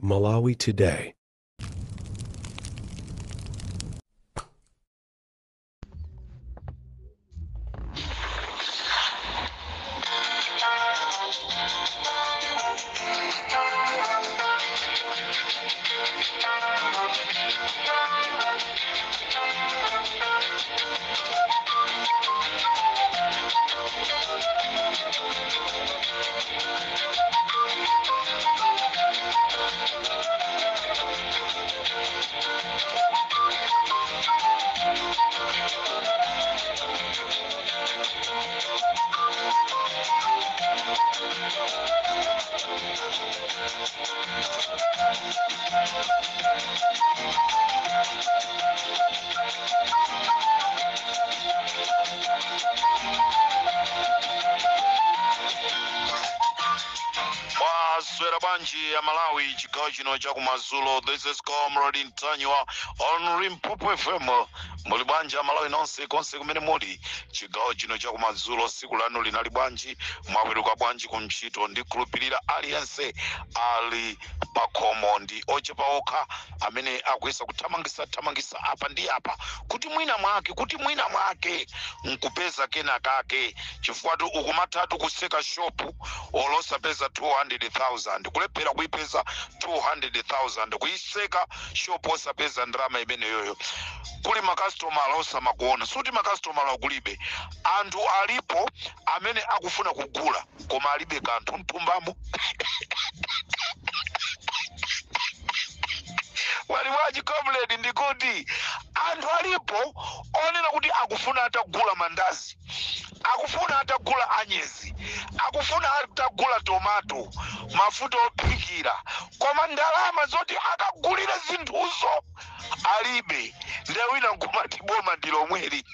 Malawi Today. Mwaswera bwanji a Malawi, chigawo chino cha kumadzulo. This is Comrade Ntanyiwa on Limpopo FM. Muli bwanji a Malawi nonse konse kumene muli? Chigawo chino cha kumadzulo, tsiku lanu linali bwanji? Mwaweruka bwanji ku ntchito? Ndikhulupirira aliyense ali pakhomo, ndi ochepa okha amene akuyesa kuthamangisa thamangisa apa ndi apa kuti mwina mwake nkupeza kena kake, chifukwa ukumathatu kutseka shopu olo osapeza 200,000, kulephera kuipeza 200,000, kuitseka shopu osapeza ndalama imeneyoyo. Kuli makasitomala osamakuona, suti makasitomala kulibe, anthu alipo amene akufuna kugula koma alibe kanthu mthumbamo. Wali bwanji comrade? Ndikuti anthu alipo onena kuti akufuna atagula mandazi, akufuna atagula anyezi, akufuna atagula tomato, mafuta ophikira, koma ndalama zoti akagulire zinthuzo alibe. Nde wina nkumati boma ndi lomweli.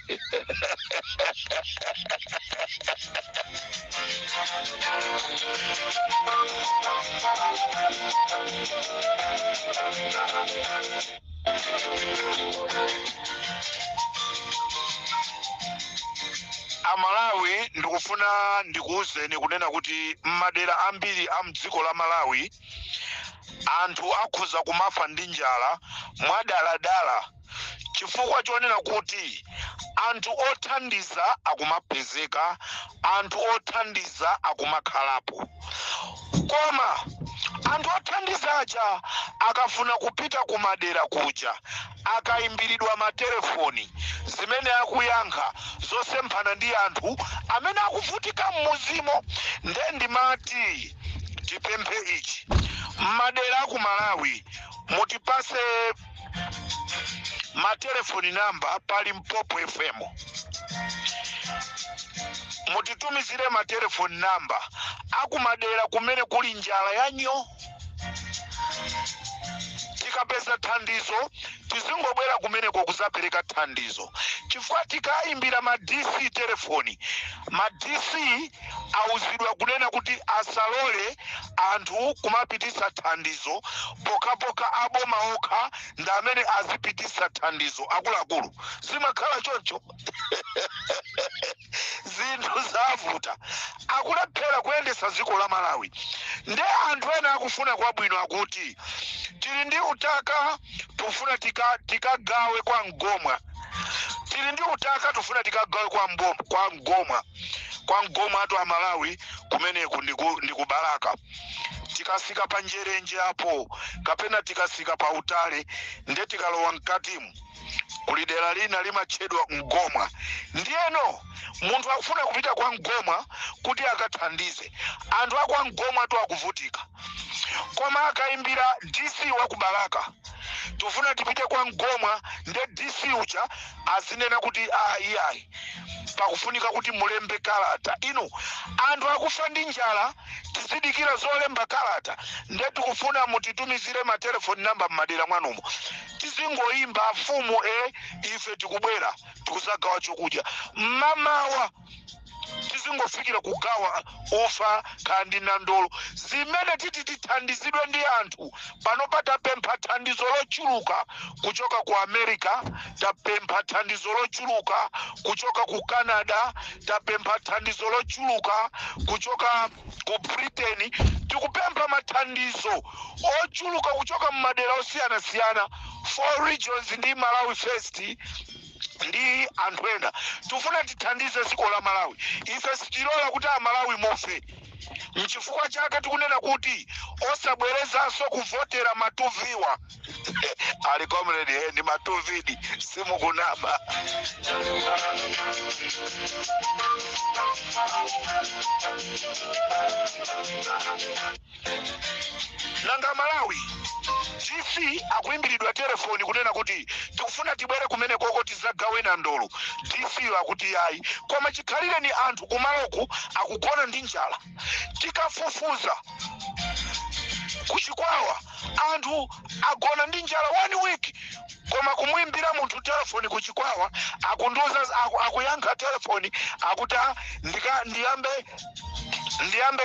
Amalawi, ndikufuna ndikuwuzeni kunena kuti m'madera ambiri a mdziko la Malawi anthu akhoza kumafa ndi njala mwadaladala, chifukwa chonena kuti anthu othandiza akumapezeka, anthu othandiza akumakhalapo, koma anthu othandiza aja akafuna kupita kumadera kuja, akayimbiridwa matelefoni, zimene akuyankha zosemphana ndi anthu amene akuvutika m'muzimo. Nde ndimati tipemphe ichi: m'madera aku Malawi mutipase matelefoni namba pa Limpopo FM, mutitumizire matelefoni namba akumadera kumene kuli njala yanyo. Tikapeza thandizo tizingobwera kumeneko kuzapereka thandizo, chifukwa tikayimbira ma DC telefoni, ma DC auzidwa kunena kuti asalole anthu kumapitisa thandizo, pokhapokha aboma okha ndi amene azipitisa thandizo. Akuluakulu, zimakhala choncho, zinthu zavuta, akulephera kuyendesa dziko la Malawi. Nde anthu ena akufuna kwabwino akuti tili ndi utaka, tufuna tikagawe kwa Mgomwa. Tili ndi utaka, tufuna tikagawe kwa Mgomwa. Kwa Mgomwa atu Amalawi kumeneku ndiku Balaka. Tikasika pa Njerenje apo kapena tikasika pa Utale, nde tikalowa mkatimu kuli dera lina limatchedwa Mgomwa. Ndiyeno munthu akufuna kupita kwa Mgomwa kuti akathandize anthu akwa Mgomwa tu akuvutika, koma akayimbira DC wa ku Balaka, tufuna tipite kwa Mgomwa, nde DC uja azinena kuti ah, iyayi, pakufunika kuti mulembe kalata. Inu, anthu akufa ndi njala, tizidikira zolemba kalata? Nde tikufuna mutitumizire ma telefoni namba m'madera mwanumo, tizingoyimba, afumu e, ife tikubwera, tikuzagawa chokudya mmamawa, tizingofikira kugawa ufa kandi nandolo zimene titi tithandizidwe ndi anthu. Panopa tapempha thandizo lochuluka kuchoka ku America, tapempha thandizo lochuluka kuchoka ku Canada, tapempha thandizo lochuluka kuchoka ku Britain, tikupempha mathandizo. Mathandizo ochuluka kuchoka mmadera osiyanasiyana, four regions ndi Malawi First ndi anthu ena, tifuna tithandize dziko la Malawi. Ife sitilola kuti Amalawi mufe. Nchifukwa chake tikunena kuti osabwerezanso kuvotera matuviwa. Ali comrade, ndi matuvidi, simukunama. Nanga Malawi, DC akuimbiridwa telefoni kunena kuti tikufuna tibwere kumene koko tizagawe na ndolo. DC yo akuti yayi, koma chikhalire ni anthu kumaloku akugona ndi njala. Tikafufuza kuchikwawa, anthu agona ndi njala one week, koma kumuimbira munthu telefoni kuchikwawa, akundiuza, akuyankha telefoni akuti, "Ah, ndika ndiyambe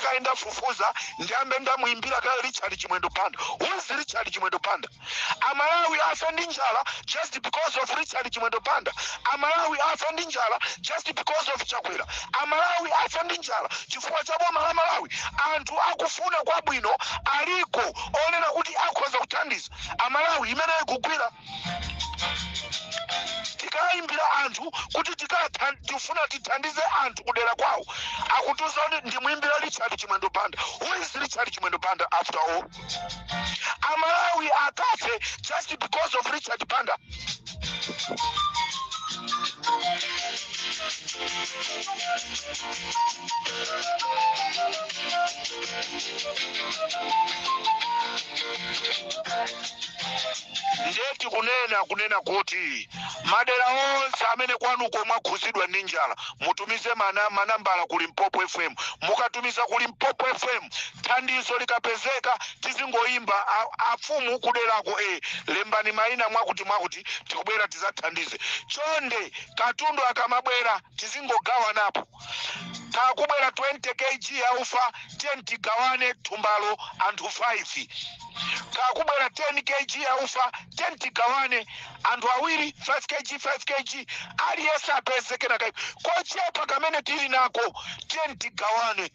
kaye ndafufuza, ndiyambe ndamuimbira kaye Richard Chimwendo Banda." Who is Richard Chimwendo Banda? Amalawi afe ndi njala just because of Richard Chimwendo Banda? Amalawi afe ndi njala just because of Chakwera? Amalawi afe ndi njala chifukwa cha boma la Malawi? Anthu akufuna kwabwino aliko onena kuti akhoza kuthandiza Amalawi. Imene ikugwira, tikayimbira anthu kuti tifuna tithandize anthu kudera kwawo, akutiuza kuti ndimuimbira Richard Chimwendo Banda. Who is Richard Chimwendo Banda after all? Amalawi akafe just because of Richard Banda? Ndeti kunena kuti madera onse amene kwanuko mwakhuzidwa ndi njala, mutumize manambala ku Limpopo FM. Mukatumiza ku Limpopo FM, thandizo likapezeka tizingoyimba afumu kuderako, lembani mayina mwakuti mwakuti, tikubwera tizathandize. Chonde, katundu akamabwera tizingogawanapo. Kakubwera 20 kg ya ufa, tiye tigawane thumbalo anthu 5. Kakubwera 10 kg ya ufa, tiye tigawane anthu awiri, 5 kg 5 kg, aliyense apeze kenaka kochepa kamene tili nako. Tiye tigawane.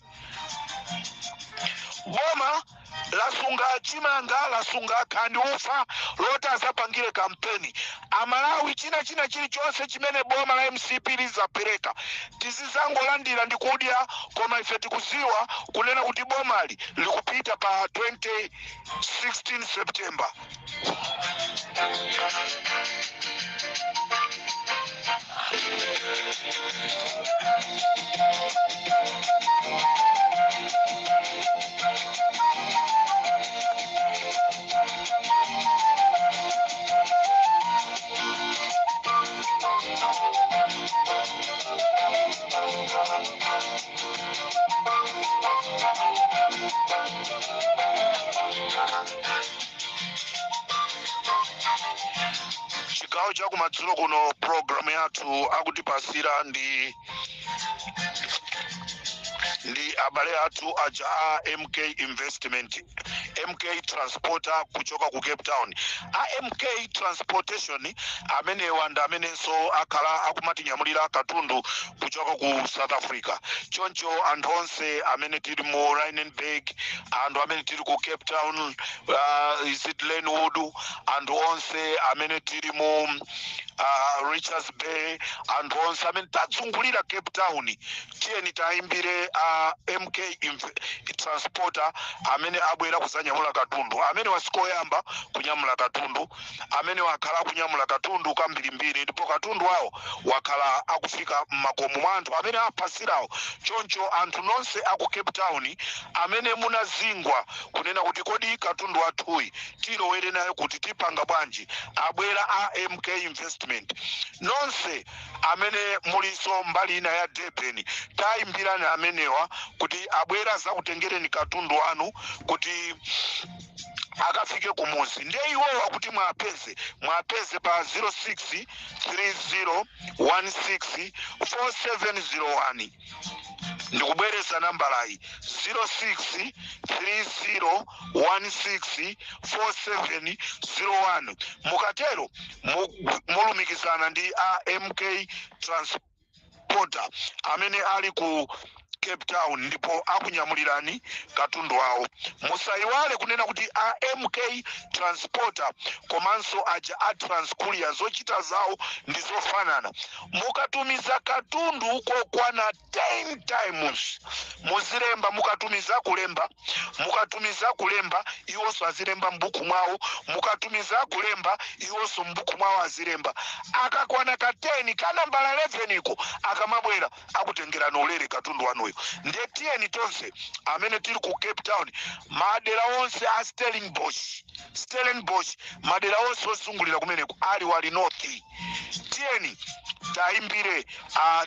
Boma lasunga chimanga, lasunga khandi ufa loti azapangire kampeni. Amalawi, china chilichonse chimene boma la MCP lizapereka tizizangolandira ndi kudya, koma ife tikuziwa kunena kuti bomali likupita pa 2016 September. Chigawo chakumadzulo kuno, programu yathu akutipasira ndi abale athu aja a MK Investment, MK Transporter kuchoka ku Cape Town. A MK Transportation amenewa ndi amenenso akhala akumatinyamulira katundu kuchoka ku South Africa. Choncho anthu onse amene tili mu Randburg, anthu amene tili ku Cape Town, is it Lynnwood, anthu onse amene tili mu Richards Bay, anthu onse amene tazungulira Cape Town, tiyeni tayimbire MK Transporter amene abwera kuzanyamula katundu. Amene wasikoyamba kunyamula katundu, amene wakhala akunyamula katundu kambirimbiri, ndipo katundu wawo wakhala akufika mmakomo mwa anthu amene apasirawo. Choncho anthu nonse aku Cape Town amene munazingwa kunena kuti kodi katundu wathuyi tilowere nayo kuti, tipanga bwanji, abwera a MK Investment. Nonse amene muliso mbali ina ya Durban, tayimbirani amenewa kuti abwera zakutengereni katundu wanu kuti akafike kumuzi. Ndiye iwowa kuti mwapeze pa 06 30 16 4701. Ndikubwereza nambalayi, 06 30 16 4701. Mukatero mulumikizana ndi a MK Transporter amene ali ku Cape Town, ndipo akunyamulirani katundu wawo. Musayiwale kunena kuti a MK Transporter komanso aja a Transcourier zochita zawo ndi zofanana. Mukatumiza katundu kokwana 10 times, muzilemba. Mukatumiza, kulemba. Mukatumiza, kulemba. Iwonso azilemba m'buku mwawo. Mukatumiza, kulemba. Iwonso m'buku mwawo azilemba. Akakwana ka 10, ka nambala 11 iko, akamabwera akutengerani ulere katundu wanuyo. Ndiye tiyeni tonse amene tili ku Cape Town, madera onse a Stellenbosch, Stellenbosch, madera onse osungulira kumeneko, ali wali north, tiyeni tayimbire a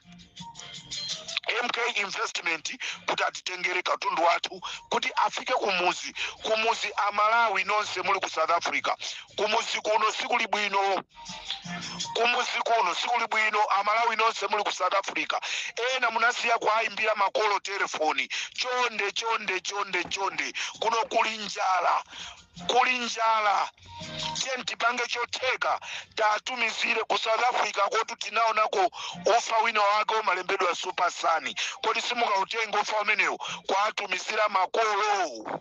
MK Investment kuti atitengere katundu wathu kuti afike kumuzi. Kumuzi, Amalawi nonse muli ku South Africa, kumuzi kuno sikuli bwino. Kumuzi kuno sikuli bwino. Amalawi nonse muli ku South Africa, ena munasiya kuayimbira makolo telefoni, chonde, chonde, chonde, chonde, kuno kuli njala, kuli njala. Tiye tipange chotheka, tatumizire ku South Africa kotu. Tinaonako ufa wina wake umalembedwa Super Sun. Kodi simukautenga ufa umenewo kwatumizira makolo?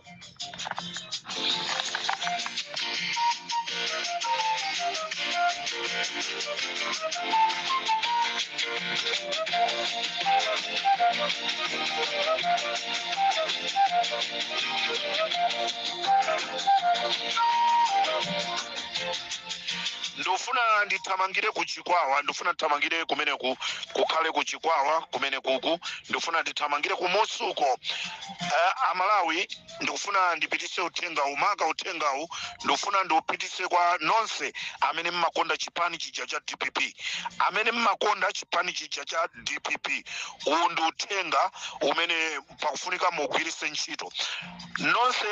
Ndofuna ndithamangire ku Chikwawa. Ndofuna ndithamangire kumeneku, kukhale ku Chikwawa kumene kuku. Ndofuna ndithamangire ku Mosuko. Amalawi, ndikufuna ndipitise uthengawu. Maka uthengawu ndikufuna ndiupitise kwa nonse amene mmakonda chipani chija cha DPP, amene mmakonda chipani chija cha DPP. Uwu ndi uthenga umene pakufunika mugwirise ntchito nonse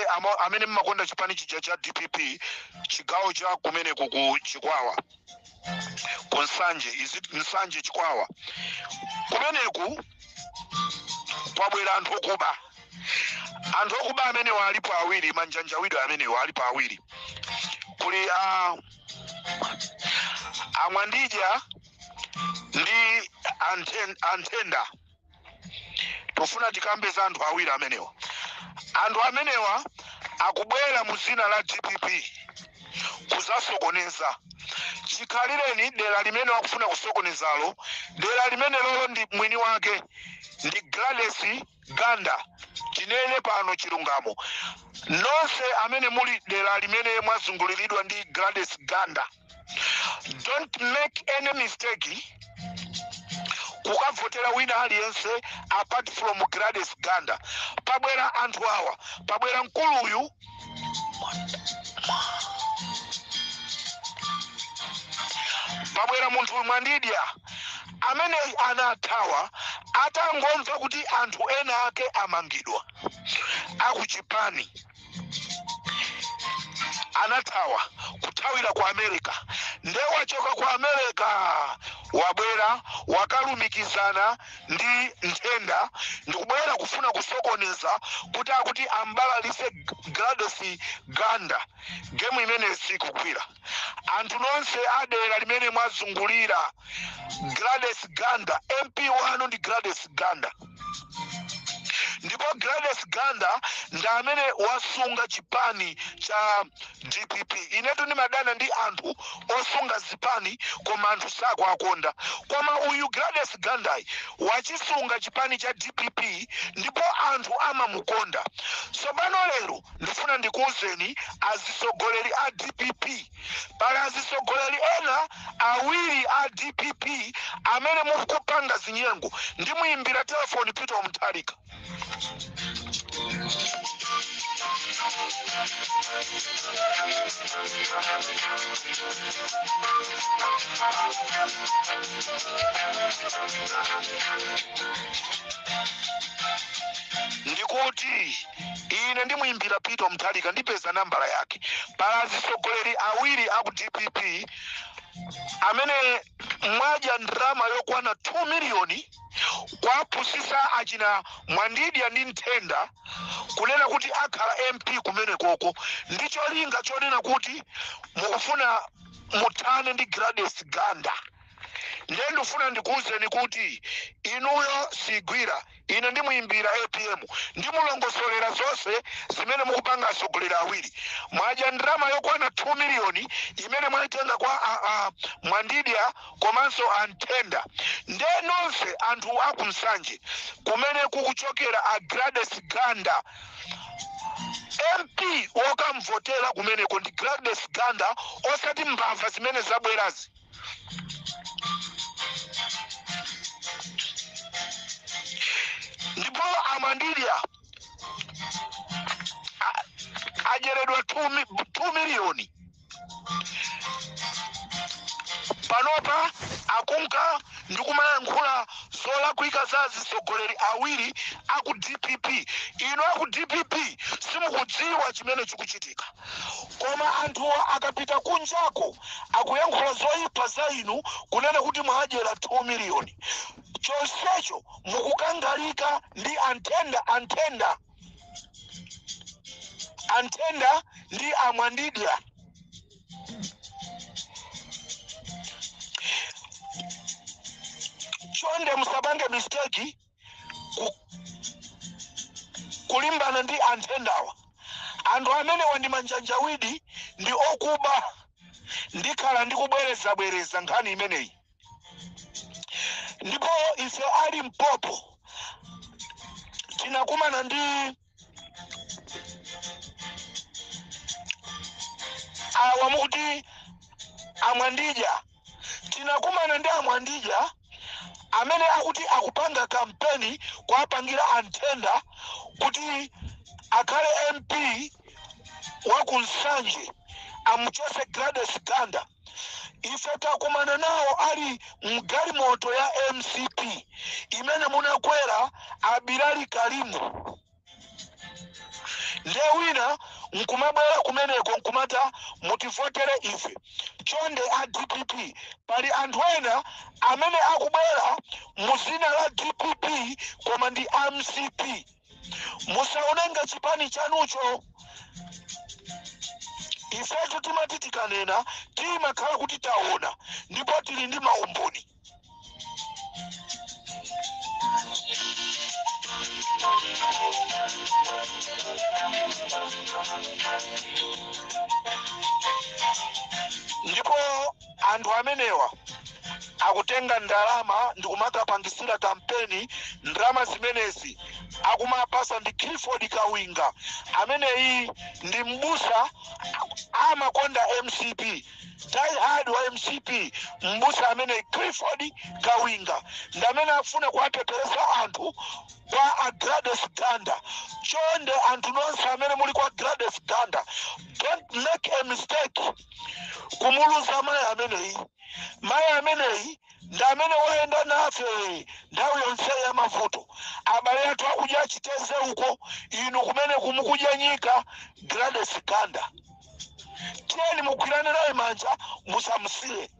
amene mmakonda chipani chija cha DPP. Chigawo cha kumeneku ku Chikwawa, ku Nsanje, izi Nsanje, Chikwawa kumeneku, kwabwera anthu okuba. Anthu okuba amenewa alipo awiri. Manjanjawidwe amenewa alipo awiri. Kuli a Amwandija ndi Anthenda. Tofuna tikambe za anthu awiri amenewa. Anthu amenewa akubwera mu zina la DPP kuzasokoneza. Chikhalireni dera limene wakufuna kusokonezalo, dera limene lolo ndi mwini wake ndi Gladys Ganda. Tinene pano chilungamo, nonse amene muli dera limene mwazunguliridwa ndi Gladys Ganda, don't make any mistake kukavotera wina aliyense apart from Gladys Ganda. Pabwera anthu awa, pabwera mkuluyu, pabwera munthu Mwandidya amene anathawa atangomva kuti anthu ena ake amangidwa akuchipani. Anathawa kuthawira ku America. Nde wachoka ku America, wabwera, wakalumikizana ndi Nthenda ndikubwera kufuna kusokoneza kuti akuti ambalalise Gladys Ganda. Gemu imene sikugwira. Anthu nonse adera limene mwazungulira Gladys Ganda, MP wanu ndi Gladys Ganda, ndipo Gladys Ganda ndi amene wasunga chipani cha DPP. Inetu ndimadana ndi anthu osunga zipani koma anthu sakuakonda, koma uyu Gladys Gandayi wachisunga chipani cha DPP ndipo anthu amamukonda. Tsopano lero ndifuna ndikuwuzeni azisogoleri a DPP, pali azisogoleri ena awiri a DPP amene mukupanga zinyengo. Ndimuyimbira telefoni Peter Mutharika. Ndikuti ine ndimuyimbira Peter Mutharika, ndipeza nambala yake. Pali azisogoleri awiri aku DPP amene mwadya ndalama yokwana 2 miliyoni kwaphunzitsa achina Mwandidya ndi Nthenda kunena kuti akhala MP kumene koko, ndi cholinga chonena kuti mukufuna muthane ndi Gladys Ganda. Ndiye ndifuna ndikuwuzeni kuti inuyo sigwira. Ine ndimuyimbira APM, ndimulongosolera zonse zimene mukupanga atsogoleri awiri. Mwadya ndalama yokwana 2 miliyoni imene mwayitenga kwa Mwandidya komanso Anthenda. Ndiye nonse anthu akumsanje kumene kukuchokera a Gladys Ganda, MP wokamvotera kumeneko ndi Gladys Ganda, osati mbava zimene zabwerazi. Ndipo amwandidya adyeredwa 2 miliyoni panopa akunka ndikumayankhula zolakwika za atsogoleri awiri aku DPP. Inu aku DPP simukudziwa chimene chikuchitika, koma anthuwa akapita kunjako akuyankhula zoyipa za inu, kunena kuti mwadyera 2 miliyoni, chonsecho mukukangalika ndi anthenda, anthenda, anthenda ndi amwandidya. Chonde musapange mistake kulimbana ndi anthendawa. Anthu amenewa ndi manjanjawidi, ndi okuba. Ndikhala ndikubwerezabwereza nkhani imeneyi. Ndipo ife ali Limpopo tinakumana ndi awa mukuti amwandidya, tinakumana ndi amwandidya amene akuti akupanga kampeni kuwapangira anthenda kuti akhale MP wa ku Nsanje, amuchose Gladys Ganda. Ife takumana nawo ali mgalimoto ya MCP imene munakwera Abilali Kalimu. Ndiye wina nkumabwera kumeneko nkumata mutivotere ife. Chonde a DPP, pali anthu ena amene akubwera muzina la DPP koma ndi MCP. Musaonenge chipani chanucho. Ifetu timati tikanena timakhala kuti taona ndipo tili ndi maumboni. Ndipo anthu amenewa akutenga ndalama ndikumakapangisira kampeni. Ndalama zimenezi akumapasa ndi Clifford Kawinga, ameneyi ndi mbusa, amakonda MCP, die hard wa MCP. Mbusa amene Clifford Kawinga ndi amene afuna kuwapeperesa anthu kwa a Gladys Ganda. Chonde anthu nonse amene muli kwa Gladys Ganda, don't make a mistake kumuluza mayi ameneyi. Mayi ameneyi ndi amene wayenda nafe nthawi yonse ya mavuto. Abale athu akudya chiteze uko, inu kumene kumukudya nyika. Gladys Ganda, tiyeni mugwirane naye manja, musamusiye.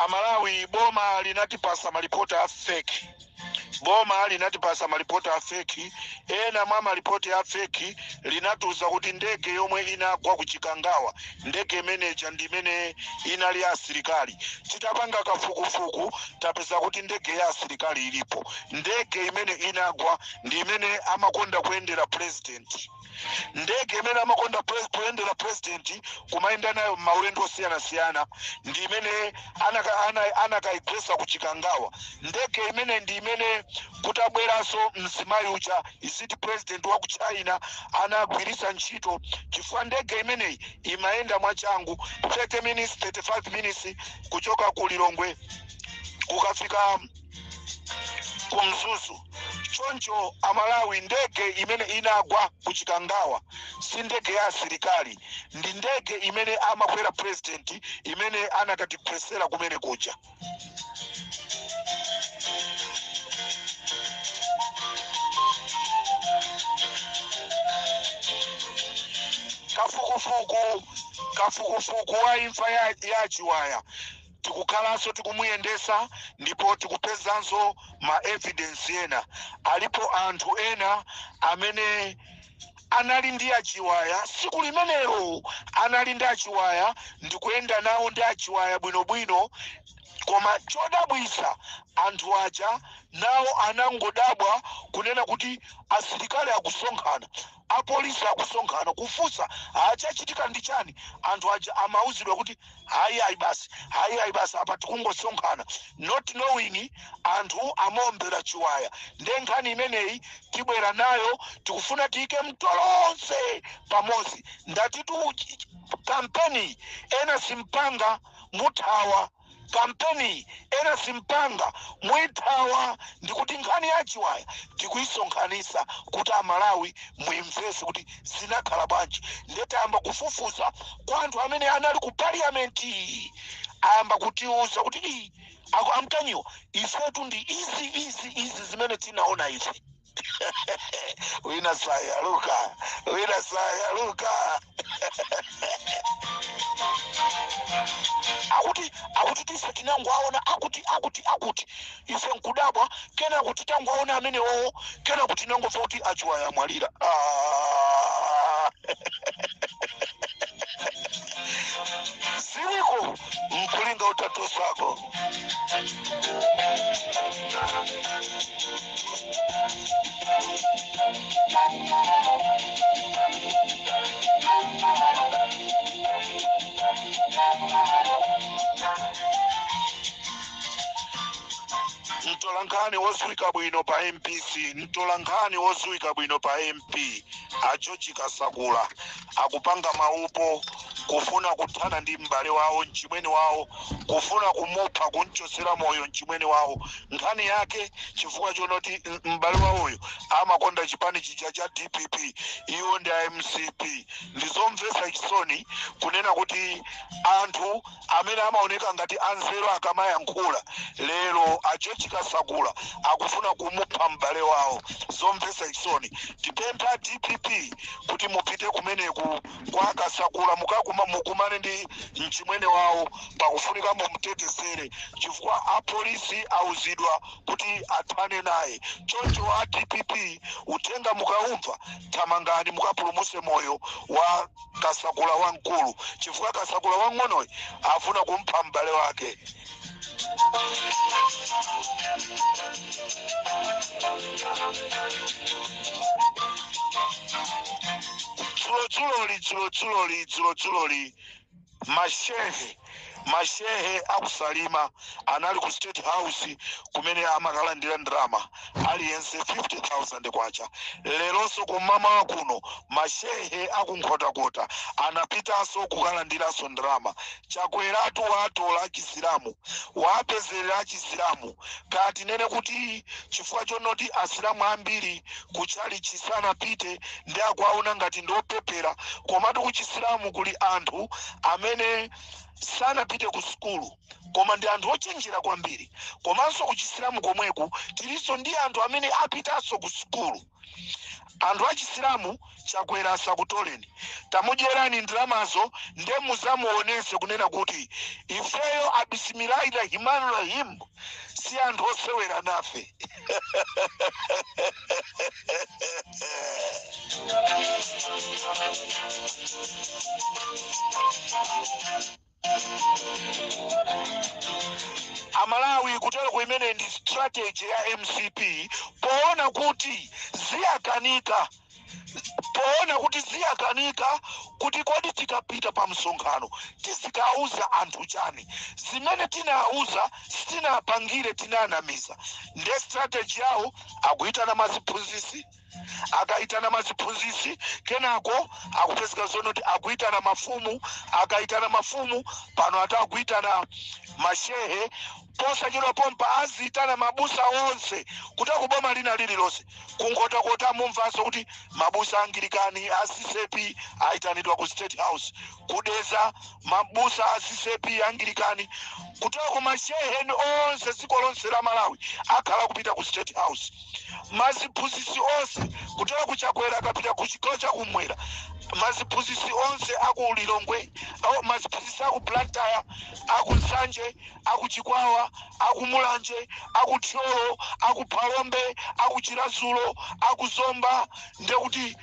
Amalawi, boma linatipasa malipoti a fake. Boma linatipasa malipoti a fake. Ena mwa malipoti a fake, linatiuza kuti ndege yomwe inagwa ku Chikangawa, ndege imeneja ndi imene inali ya asilikali. Titapanga kafukufuku tapeza kuti ndege ya asilikali ilipo. Ndege imene inagwa ndi imene amakonda kuyendera president. Ndege imene amakonda kuyendera president, kumayenda nayo maulendo osiyanasiyana, ndi imene anakayigwesa ku Chikangawa. Ndege imene ndi imene kutabweranso mzimayi uja, iziti president wa ku China, anagwiritsa ntchito, chifukwa ndege imeneyi imayenda mwachangu, 30 minutes, 35 minutes kuchoka ku Lilongwe kukafika ku Mzuzu. Choncho Amalawi, ndege imene inagwa ku Chikangawa si ndege ya asilikali, ndi ndege imene amakwera president, imene anakatigwesera kumene kuja. Kafukufuku wa imfa ya Chiwaya. Tikukhalanso tikumuyendesa ndipo tikupezanso ma evidence ena. Alipo anthu ena amene anali ndi achiwaya siku limenelo, anali ndi achiwaya ndikuyenda nawo ndi achiwaya bwinobwino, koma chodabwisa anthu aja nawo anangodabwa kunena kuti asilikali akusonkhana, apolisi akusonkhana, kufunsa achachitika ndi chani. Anthu aja amauzidwa kuti hayi, hayi basi, hayi, hayi basi, apa tikungosonkhana, not knowing anthu amaombera chiwaya. Nde nkhani imeneyi tibwera nayo, tikufuna tiyike mtolo onse pamodzi. Ndatitu kampeni ena simpanga muthawa, kampeni ena simpanga muithawa, ndikuti nkhani ya chiwaya tikuisonkhanisa kuti Amalawi muimvese kuti zinakhala bwanji. Ndetayamba kufufuza kwa anthu amene anali ku parliament, ayamba kutiuza kuti iyi ako amtanyiwa ifetu ndi izi izi izi zimene tinaona ife. Wina sayaluka, wina sayaluka. Akuti tife tinangoaona, akuti ife nkudabwa, kena kuti tangoaona amenewowo, kena kuti tinangomva kuti achiwaya amwalira. Ah. Ziliko mkulinga utatosako. Mtolankhani wodziwika bwino pa MPC, mtolankhani wodziwika bwino pa MP a George Kasakula akupanga maupo kufuna kuthana ndi m'bale wawo, mchimwene wawo, kufuna kumupha, kumchotsera moyo mchimwene wawo. Nkhani yake chifukwa chonoti m'bale wawoyo amakonda chipani chija cha DPP, iwo ndi a MCP. Ndizomvetsa chisoni kunena kuti anthu amene amaoneka ngati anzeru akamayankhula lero, a George Kasakula akufuna kumupha m'bale wawo. Zomvetsa chisoni. Tipempha DPP kuti mupite kumeneku kwa Kasakula, mukakuma mukumane ndi mchimwene wawo, pakufunika mumutetezere chifukwa apolisi auzidwa kuti athane naye. Choncho a DPP, uthenga mukaumva, thamangani mukapulumuse moyo wa Kasakula wamkulu, chifukwa Kasakula wang'onoyi afuna kumpha m'bale wake. Dzulodzuloli, dzulodzuloli, dzulodzuloli, mashehe akusalima anali ku State House kumene amakalandira ndalama aliyense 50,000 kwacha. Leronso kumamawa kuno mashehe akunkhotakota anapitanso kukalandiranso ndalama. Chakweratu watola achisilamu, wapezerera achisilamu. Kati nene kuti chifukwa chonoti asilamu ambiri kutchalichi sanapite ndi akuaona ngati ndiopepera, komatu kuchisilamu kuli anthu amene sanapite ku sukulu koma ndi anthu ochenjera kwambiri. Komanso kuchisilamu komweku tilinso ndi anthu amene apitanso ku sukulu. Anthu achisilamu, Chakwera asakutoleni, tamudyerani ndalamazo, nde muzamuonese kunena kuti ifeyo abisimilahi rahimani rahim si anthu osewera nafe. Amalawi, kutero kuimene ndi strategy ya MCP poona kuti ziyakanika, poona kuti ziyakanika kuti kodi tikapita pa msonkhano tizikauza anthu chani? Zimene tinauza sitinapangire, tinanamiza. Nde strategy yawo akuitana maziphunzisi, akaitana maziphunzisi, kenako akupezeka zonoti akuitana mafumu, akaitana mafumu pano ati akuitana mashehe, posachedwa pompa azitana mabusa onse kuti akuboma lina lililonse. Kunkotakota mumvanso kuti mabusa Angilikani, a CCAP ayitanidwa ku State House, kudeza mabusa a CCAP, Angilikani, kutako mashehe onse dziko lonse la Malawi akhala kupita ku State House, maziphunzisi onse. Kutera kuchakwera akapita ku chigawo chakumwera, maziphunzitsi onse aku Lilongwe, au maziphunzitsi aku Blantyre, aku Nsanje, aku Chikwawa, aku Mulanje, aku Thyolo, aku Phalombe, aku Chiradzulu, aku Zomba, ndekuti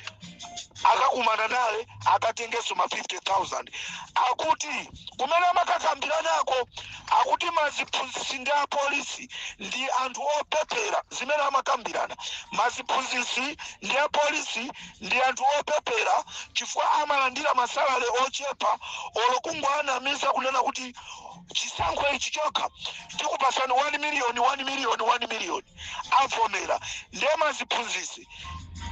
akakumana naye akatengenso ma 50,000. Akuti kumene amakakambira nako, akuti maziphunzitsi ndi apolisi ndi anthu opepera. Zimene amakambirana, maziphunzitsi ndi apolisi ndi anthu opepera chifukwa amalandira ma salary ochepa. Olo kungoanamiza kunena kuti chisankho ichi chokha tikupasani 1 million, 1 million, 1 million, avomera. Ndiye maziphunzitsi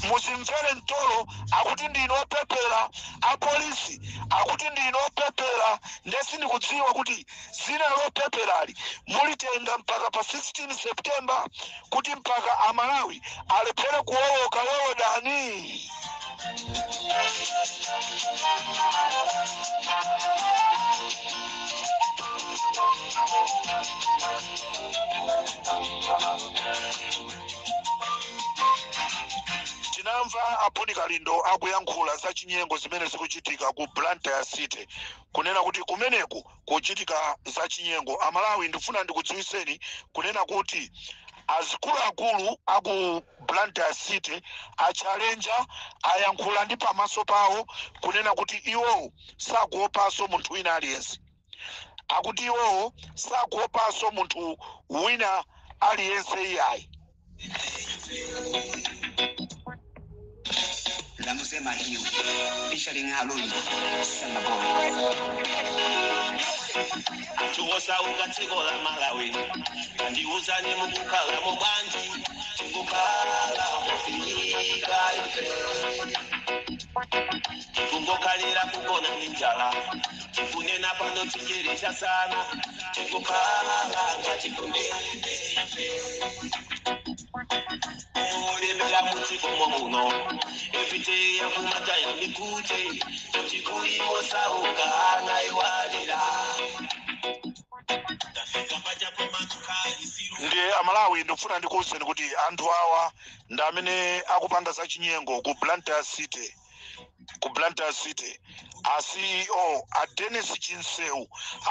muzimvere mtolo, akuti ndinu opepera. Apolisi akuti ndinu opepera. Ndesindikudziwa kuti zina lopeperali mulitenga mpaka pa 16 September, kuti mpaka Amalawi alephere kuwoloka Yorodani. Tinamva a Bon Kalindo akuyankhula za chinyengo zimene zikuchitika ku Blantyre City, kunena kuti kumeneku kuchitika za chinyengo. Amalawi, ndifuna ndikudziwiseni kunena kuti azikuluakulu aku Blantyre City achallenja, ayankhula ndi pamaso pawo kunena kuti iwowo sakuopanso munthu wina aliyense. Akuti iwowo sakuopanso munthu wina aliyense iyayi. Lamuse Mahiu, featuring Harun Samaboy. Anthu osauka dziko la Malawi, tandiuzani, mukukhala mu bwanji? Tikukhala mofinyika ife, tikungokhalira kugona ndi njala. Tikunena pano ticheresha sana, tikukhala ngati kundende ife. Olemera mudziko muno everyday yakumataya mikute tikuiwosauka anaiwalira tafika pachapomatukhaisiru. Ndiye Amalawi, ndikufuna ndikuwuzeni kuti anthu awa ndi amene akupanga za chinyengo ku Blantyre City. Ku Blantyre City, a CEO a Dennis Chinseu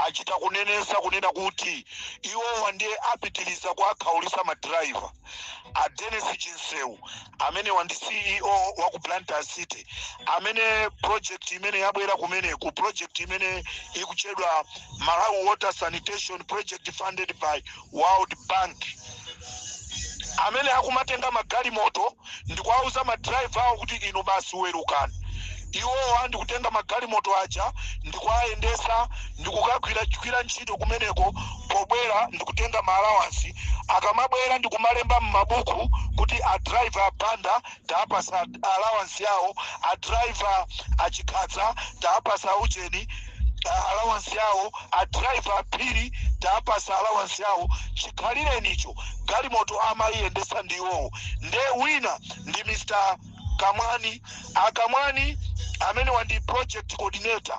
achita kunenesa kunena kuti iwowa ndiye apitiriza kuakhaulisa ma driver. A Dennis Chinseu amene ndi CEO wa ku Blantyre City, amene project imene yabwera kumeneku, project imene ikutchedwa Malawi Water Sanitation Project funded by World Bank, amene akumatenga magalimoto ndikuwauza ma driver awo kuti inu basi werukani. Iwowa ndikutenga magalimoto aja ndikuayendesa ndikukagwira ntchito kumeneko. Pobwera ndikutenga ma allowance, akamabwera ndikumalemba m'mabuku kuti a driver abanda taapasa allowance yawo, a driver achikhadza taapasa ucheni allowance yawo, a driver aphiri taapasa allowance yawo. Chikhalirenicho galimoto amayiyendesa ndi iwowo. Nde wina ndi Mr Kamwani. Akamwani amene wandi project coordinator,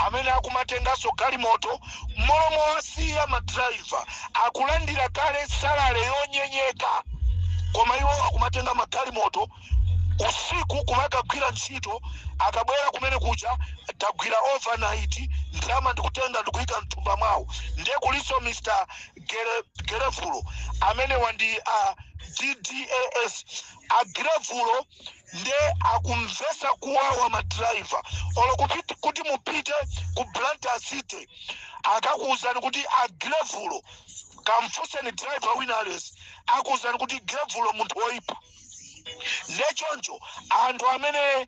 amene akumatenganso galimoto molomo wasiya ma driver akulandira kale salary yonyenyeka, koma iwo akumatenga magalimoto usiku kumakagwira ntchito. Akabwera kumene kucha, tagwira overnight, ndalama ndikutenga ndikuyika mthumba mwawo. Ndiye kuliso Mr Gerevulo amene wandi a DDAS. Agerevulo nde akumvesa kuwawa ma driver. Olo kuti mupite ku Blantyre City, akakuwuzani kuti Agerevulo, kamfuseni driver wina aliyense, akuwuzani kuti Gerevulo munthu woyipa. Ndechoncho anthu amene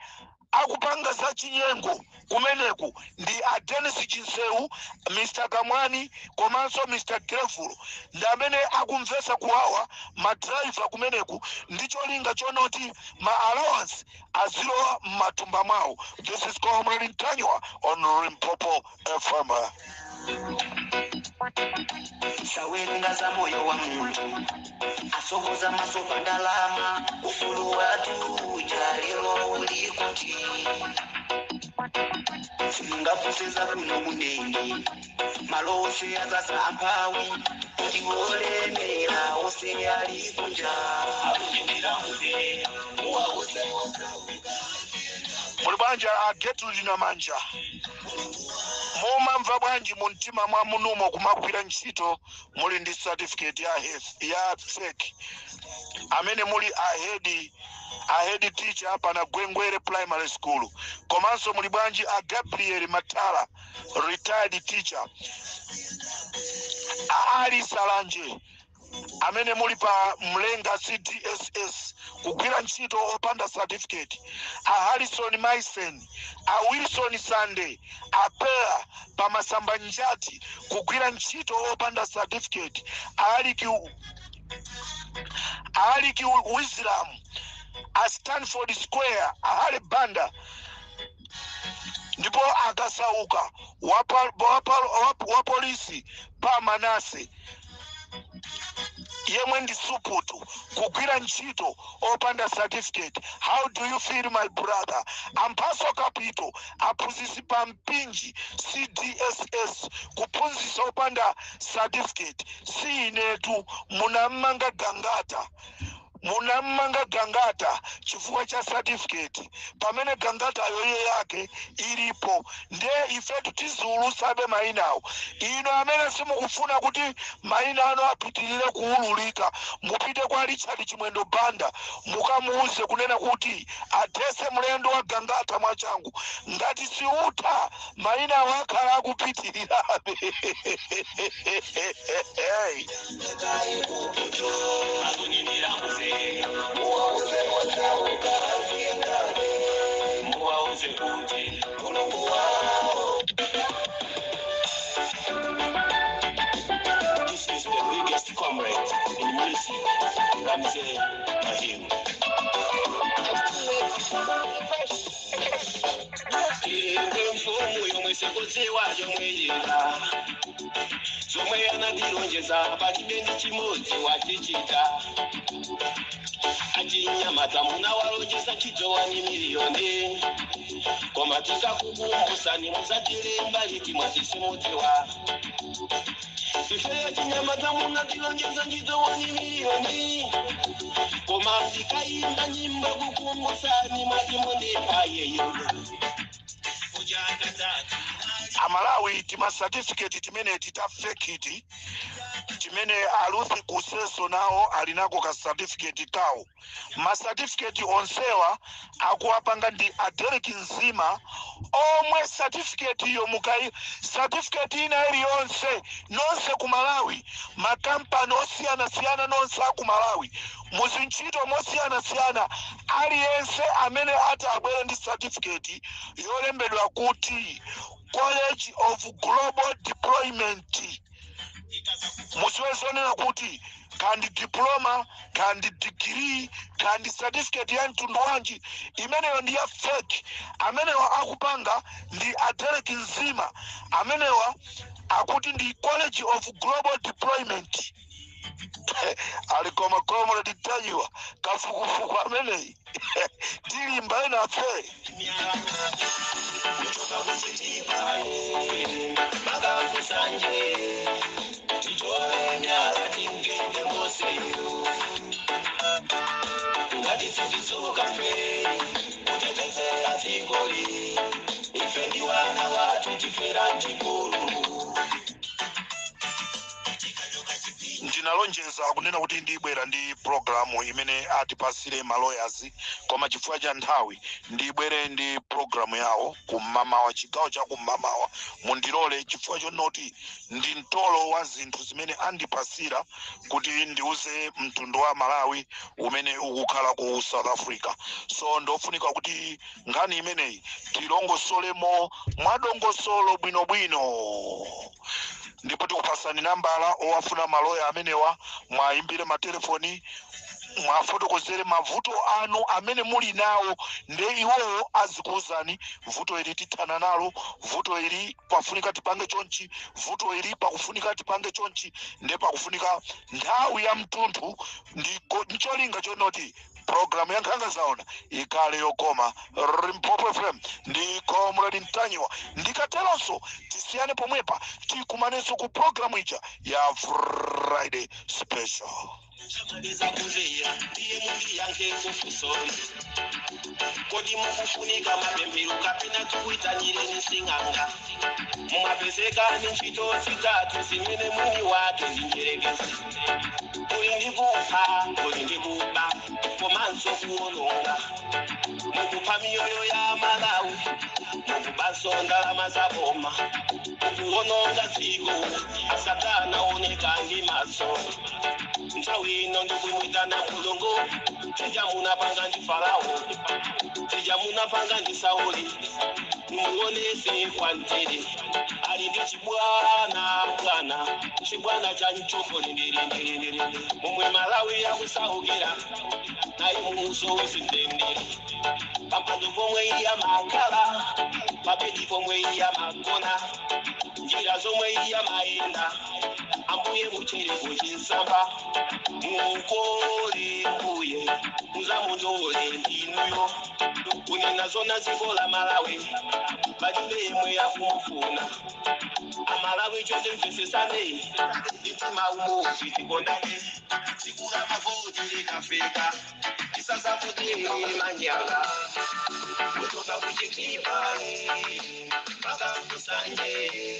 akupanga za chinyengo kumeneku ndi a Denis Chinseu, Mr Kamwani komanso Mr Grevulo, ndi amene akumvesa kuwawa ma driver kumeneku ndi cholinga chonoti ma allowance azilowa m'matumba mwawo. This is Comrade Ntanyiwa on Limpopo FM. Sawerenga za moyo wa munthu, asokoza maso pa ndalama. Ufulu wathu uja lero uli kuti? Simungapuseza kuno kundende, malo onse azaza amphawi, kuti olemera onse ali kunja. Akuyendera mule. Muli bwanji a Gertrude Namanja? Mumamva bwanji mu mtima mwa munumo kumagwira ntchito muli ndi certificate ya health ya fake? Amene muli a head teacher pana Gwengwere Primary School, komanso muli bwanji a Gabriel Matala, retired teacher, a Ali Salanje amene muli pa Mlenga CDSS kugwira ntchito opanda certificate, a Harrison Maisen, a Wilson Sunday, a Pea pa Masamba Njati kugwira ntchito opanda certificate, a Aliki Wislam, a Stanford Square, a Hale Banda, ndipo akasauka wa polisi pa Manase yemwe ndi suputu kugwira ntchito opanda certificate. How do you feel, my brother? Amphaso Kapito, aphunzitsi pa Mpinji CDSS kuphunzitsa opanda certificate. Si inetu, munammanga Gangata, munammanga Gangata chifukwa cha certificate, pamene Gangatayo iye yake ilipo. Ndiye ifetu tiziulusabe mayinawo. Ino amene simukufuna kuti mayina anu apitirire kuululika, mupite kwa Richard Chimwendo Banda, mukamuuze kunena kuti athese mlendo wa Gangata mwachangu. Ngati siutha, mayina awo akhala akupitirirabe. Hey. Akunimira muze muwauze kuti Mulungu wawo. This is the biggest comrade in music, Ramsey Mahim. Ingwe mfumu yomwe sikudziwa yomwe yila zomwe anatilonjeza palibe ndi chimodzi wachichita. Achinyamata munawalonjeza ntchito 1 million, koma tikakukumbusani musatilemba liti mwatisimudziwa. Ife achinyamata munatilonjeza ntchito 1 million, koma tikayimba nyimbo kukumbusani mwati mundipa yeyo. Amalawi, tima certificate timene tita fake timene aluthi kuseso nawo alinako ka certificate kawo. Ma certificate onsewa akuwapanga ndi a Derek Nzima omwe certificate iyo mukai certificate ina iliyonse nonse ku Malawi, makampani osiyanasiyana nonse aku Malawi, muzintchito mosiyanasiyana, aliyense amene ati abwere ndi certificate yolembedwa kuti College of Global Deployment, muziwe zonena kuti kandi diploma, kandi degree, kandi certificate ya mtundu wanji, imeneyo ndi ya fake. Amenewa akupanga ndi a Derek Nzima. Amenewa akuti ndi College of Global Deployment. Ali koma comrade Ntanyiwa, kafukufuku ameneyi tilimba enafe. Kuchoka kuchitipa makakusanje titore myala tingende moseyo ngati sitizuka fe kutetezera dzikoli ife ndi wana wathu tifera mchipululu. Ndinalonjeza kunena kuti ndibwera ndi programu imene atipasire ma lawyers, koma chifukwa cha nthawi ndibwere ndi programu yawo kum'mamawa, chigawo cha kum'mamawa. Mundilole chifukwa chonoti ndi mtolo wa zinthu zimene andipasira kuti ndiuze mtundu wa Malawi umene ukukhala ku South Africa. So ndofunika kuti nkhani imeneyi tilongosolemo mwadongosolo bwinobwino, ndipo tikupasani nambala owafuna maloya amenewa. Mwayimbire matelefoni, mwafotokozere mavuto anu amene muli nawo, nde iwowo azikuwuzani: vuto ili tithana nalo, vuto ili pafunika tipange chonchi, vuto ili pakufunika tipange chonchi. Nde pakufunika nthawi ya mtunthu ndiko ncholinga chonoti programu ya Nkhanga Zaona ikhale yokoma. Limpopo FM ndi Comrade Ntanyiwa. Ndikateronso tisiyane pomwepa, tikumanenso ku programu ija ya Friday Special. Chamaliza kumvera, ndiye mundiyankhe kufunsoli. Kodi mukufunika mapemphero kapena tikuitanireni sing'anga? Mumapezeka ndi ntchito zitatu zimene mwini wake ndi njerekezi. Muli ndi kupha, muli ndi kuba, komanso kuwononga. Mukupha miyoyo ya Malawi, mukubanso ndalama za boma, mukuwononga dziko. Asatana oneka ndi maso. Nthawi ino ndikumwitana Mulungu. Tija munapanga ndi Farao, tija munapanga ndi Sauli, muonese kwamtere. Ali ndi chibwana bwana, chibwana cha mchombo lindilindilindirindi. Momwe Malawi yakusaukira, naye mumusowese mtendere. Pampando pomwe iye amakhala, pabedi pomwe iye amagona, njira zomwe iye amayenda, Ambuye muchere kuchinsamba. Mukole mbuye, muzamutole ndinuyo. Kunena zona, dziko la Malawi palibe yemwe yakumufuna. Amalawi, chonde mvesesane, mtima umodzi, tikondane. Tsiku la mavoti likafika, tisazavotere manyanga. Kutoka kuchitipa mpaka kusanje.